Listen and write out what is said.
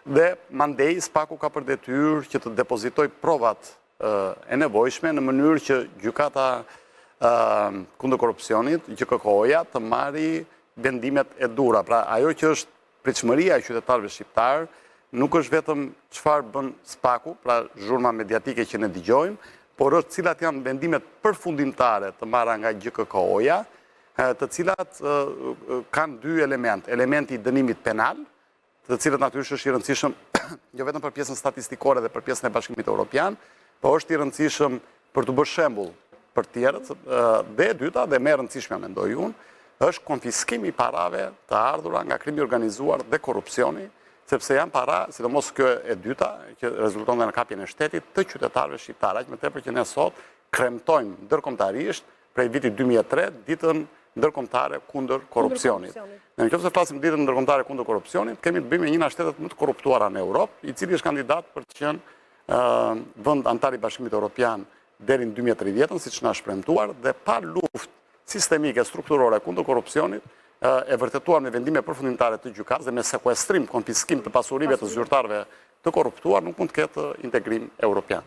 Dhe mandej SPAK-u ka për detyrë që të depozitojë provat e nevojshme në mënyrë që gjykata kundër korrupsionit, GJKKO-ja, të marri vendimet e duhura. Pra, ajo që është pritshmëria e qytetarëve shqiptarë, nuk është vetëm çfarë bën SPAK-u, pra zhurma mediatike që ne dëgjojmë, por është cilat janë vendimet përfundimtare të marra nga GJKKO-ja, të cilat kanë dy element. Elementi i dënimit penal, të cilët natyrisht është i rëndësishëm jo vetëm për pjesën statistikore dhe për pjesën e Bashkimit Evropian, po është i rëndësishëm për të bërë shembull për tjerët, dhe e dyta, dhe më e rëndësishmja mendoj unë, është konfiskimi i parave të ardhura nga krimi i organizuar dhe korrupsioni, sepse janë para, sidomos kjo e dyta, që rezulton dhe në kapjen e shtetit, të qytetarëve shqiptarë, aq më tepër që ne sot kremtojmë ndërkombëtarisht prej vitit 2003 ditën ndërkombëtare kundër korrupsionit. Në qoftë se flasim ditën ndërkombëtare kundër korrupsionit, kemi të bëjmë me një nga shtetet më të korruptuara në Europë, i cili është kandidat për të qenë vend anëtar i Bashkimit Evropian deri në 2030-ën, siç na është premtuar, dhe pa luftë sistemike strukturore kundër korrupsionit, e vërtetuar me vendime përfundimtare të gjykatës dhe me sekuestrim, konfiskim të pasurive të zyrtarëve të korruptuar, nuk mund të ketë integrim europian.